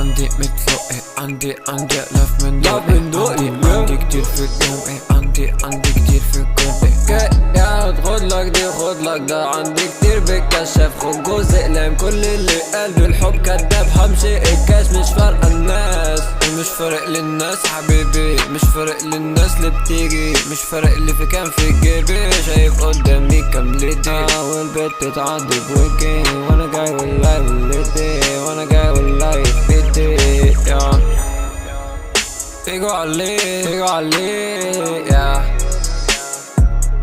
عندي مثله إيه، عندي عندي آلاف من دول آلاف من دول، عندي yeah. عندي كتير في اليوم إيه، عندي عندي كتير في الكون إيه. يا خد لك دي خد لك ده، عندي كتير بالكشاف، خد جزء اقلام، كل اللي قال بالحب كداب، همشي الكاش مش فارقه الناس، مش فارق للناس حبيبي، مش فارق للناس اللي بتيجي، مش فارق اللي في كام في جيبي، شايف قدامي كام lady، والبت تعدي بوجهي وانا جاي وال life وليتي، وانا جاي وال life بيتي يا تيجوا عليه تيجوا عليه يا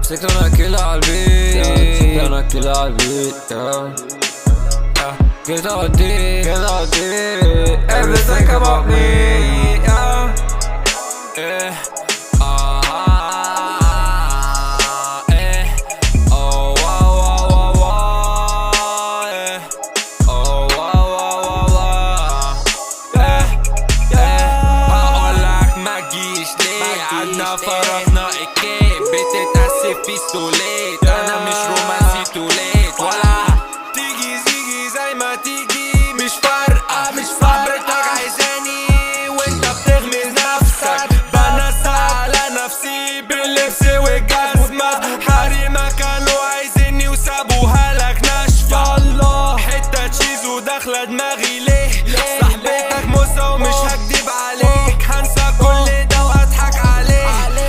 مسكت انا كده عالبيت، مسكت انا كده عالبيت يا جيت اوديك جيت اوديك everything about me yeah. إيه آه إيه أوه واو واو واو واو إيه أوه واو واو واو واو إيه إيه. بقولك ما تجيش ليه عنا فرحنا الكيك بتتأسف في ستوليت، انا مش رومانسي توليت ولا تيجي زيجي زي ما تيجي، مش فارقة مش فارقة، عايزاني وانت بتغمز نفسك، بنزل على نفسي باللبس والجزمة، حريمة كانوا عايزيني وسابوها لك ناشفة، الله حتة تشيز وداخلة دماغي ليه، صاحبتك موسى ومش هكدب عليك، هنسى كل ده واضحك عليه،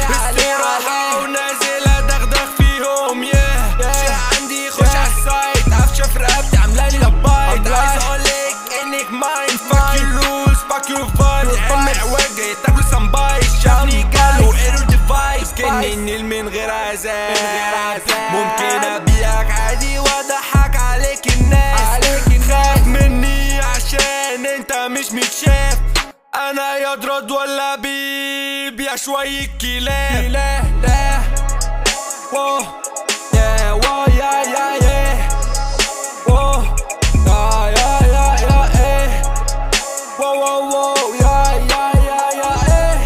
استراحة ونازل ادغدغ فيهم يه شيء عندي خش على ال site، قفشة في رقبتي عاملالي لبايت، عايز اقولك انك mine، fuck your rules fuck your vibe، العلم عواجه تاكلوا سمبايت، شافني جاله error device، كأني النيل من غير عذاب، ممكن ابيعك عادي واضحك عليك الناس، خاف مني عشان انت مش متشاف، انا يضرد ولا بيب يا شوية كلاب، لا لا wow yeah wow yeah yeah yeah wow yeah yeah yeah yeah إيه wow wow wow yeah yeah yeah yeah إيه.